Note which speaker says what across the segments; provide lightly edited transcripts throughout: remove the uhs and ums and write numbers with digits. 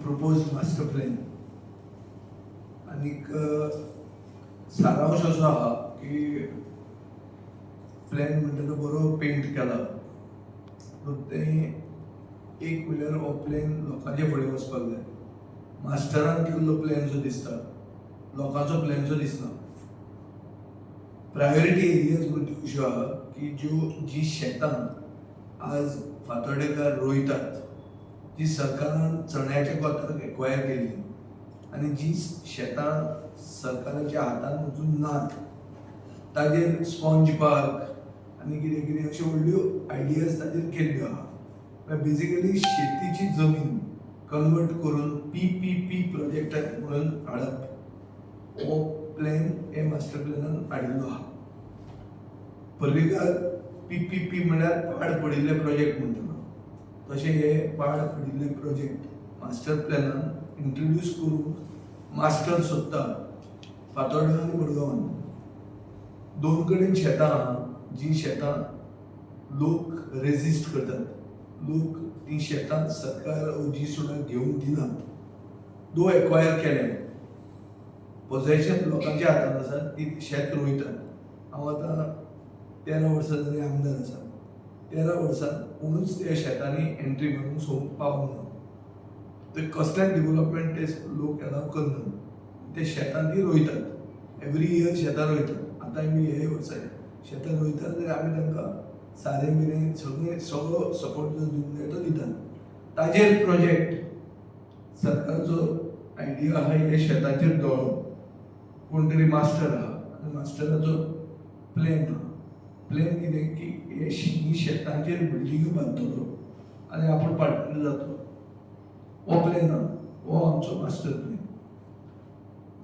Speaker 1: Propose master plan. आनीक सारांश असो आहा की प्लॅन म्हणटा तो बरो पेंट केला, पूण तें एक म्हणल्यार हो प्लॅन लोकांचे फुडें वचपाक जाय. मास्टरान केल्लो प्लॅन जो दिसता, लोकांचो प्लॅन जो दिसना. प्रायोरिटी एरियाज दिवच्यो आहा की ज्यो जी शेतां आज फातोर्डेकार रोयतात, जी सरकारान चण्याच्या कोताक एक्वायर केली आनी जी शेतां सरकाराच्या हातान अजून नात, ताजेर स्पॉन्ज पार्क आनी कितें कितें अश्यो व्हडल्यो आयडियाज ताजेर केल्ल्यो आहा. बेजिकली शेतीची जमीन कन्वर्ट करून पीपीपी प्रोजेक्ट म्हणून हाडप हो प्लॅन हे मास्टर प्लॅनान हाडिल्लो आहा. पर्रीकार पीपीपी म्हळ्यार पाड पडिल्ले प्रोजेक्ट म्हणटलो, तशें हे पाड पडिल्ले प्रोजेक्ट मास्टर प्लॅनान इंट्रोड्यूस करूंक मास्टर सोदता. फातोर्डा आनी मडगांवान दोन कडेन शेतां आहा, जी शेतां लोक रेजिस्ट करतात. लोक ती शेतां सरकार जी सुद्दां घेवंक दिनात. दो एक्वायर केले, पोजेशन लोकांच्या हातान आसा, ती शेत रोयतात. हांव आतां 13 वर्सां जालीं आमदार आसा. 13 वर्सां कोणूच त्या शेतांनी एंट्री मारूंक सोंप पावूंक ना. ते कसलेंच डिवलपमेंट ते लोक एलाव करनात. ते शेतां ती रोयतात, एवरी इयर शेतां रोयतात. आतां आमी हे वर्सा शेतां रोयतात जाल्यार आमी तांकां सारें बिरें सगळें, सगळो सपोर्ट जो दिवंक जाय तो दितात. ताजेर प्रोजेक्ट सरकाराचो आयडिया आहा, हे शेताचेर दोळो. कोण तरी मास्टर आहा आनी मास्टराचो प्लॅन आहा. प्लॅन कितें की हे ही शेतांचेर बिल्डिंग्यो बांदतलो आनी आपूण पार्टनर जातलो, हो प्लॅन आहा. हो आमचो मास्टर प्लॅन.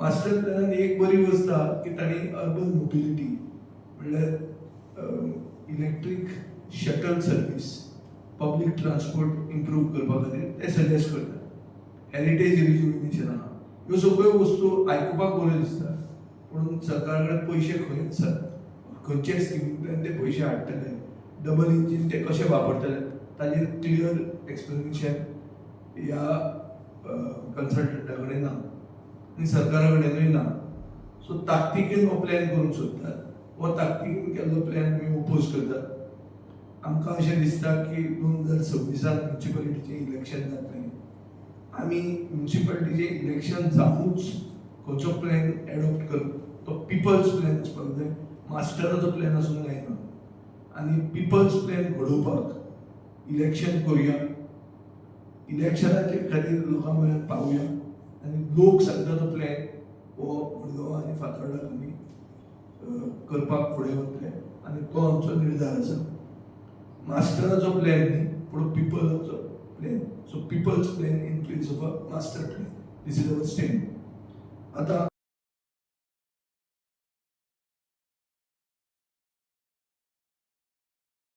Speaker 1: मास्टर प्लॅनान एक बरी वस्त आहा की तांणी अर्बन मोबिलिटी म्हणल्यार electric shuttle service, public transport improve करपा खातीर ते सजेस्ट करतात. हेरिटेज रिज्युविनेशन आहा. ह्यो सगळ्यो वस्तू आयकुपाक बऱ्यो दिसता, पूण सरकारा कडेन पयशे खंय आसात? खंयचे स्किमींतल्यान ते पयशे हाडटले? डबल इंजीन ते कशे वापरतले? ताजेर क्लियर एक्सप्लेनेशन ह्या कन्सल्टंटा कडेन ना आनी सरकारा कडेनूय ना. सो ताकतिकेन हो प्लॅन करूंक सोदतात. हो ताकतिकेन केल्लो प्लॅन आमी ओपोज करतात. आमकां अशें दिसता की 2026 त म्युनिसिपालिटीचें इलेक्शन जातलें. आमी म्युनिसिपालिटीचें इलेक्शन जावनूच खंयचो प्लॅन एडॉप्ट करप, तो पिपल्स प्लॅन आसपाक जाय, मास्टराचो प्लॅन आसूंक जायना. आनी पिपल्स प्लॅन घडोवपाक इलेक्शन करुया, इलेक्शनाचे खातीर लोकां मेरेन पावया आनी लोक सांगता तो प्लॅन हो मडगांव आनी फातोर्डाक आमी करपाक फुडें वतले आनी तो आमचो निर्धार आसा. मास्टराचो प्लॅन न्ही, पूण पिपलाचो plan. So people's plan in place of a master plan, this is our stand. आतां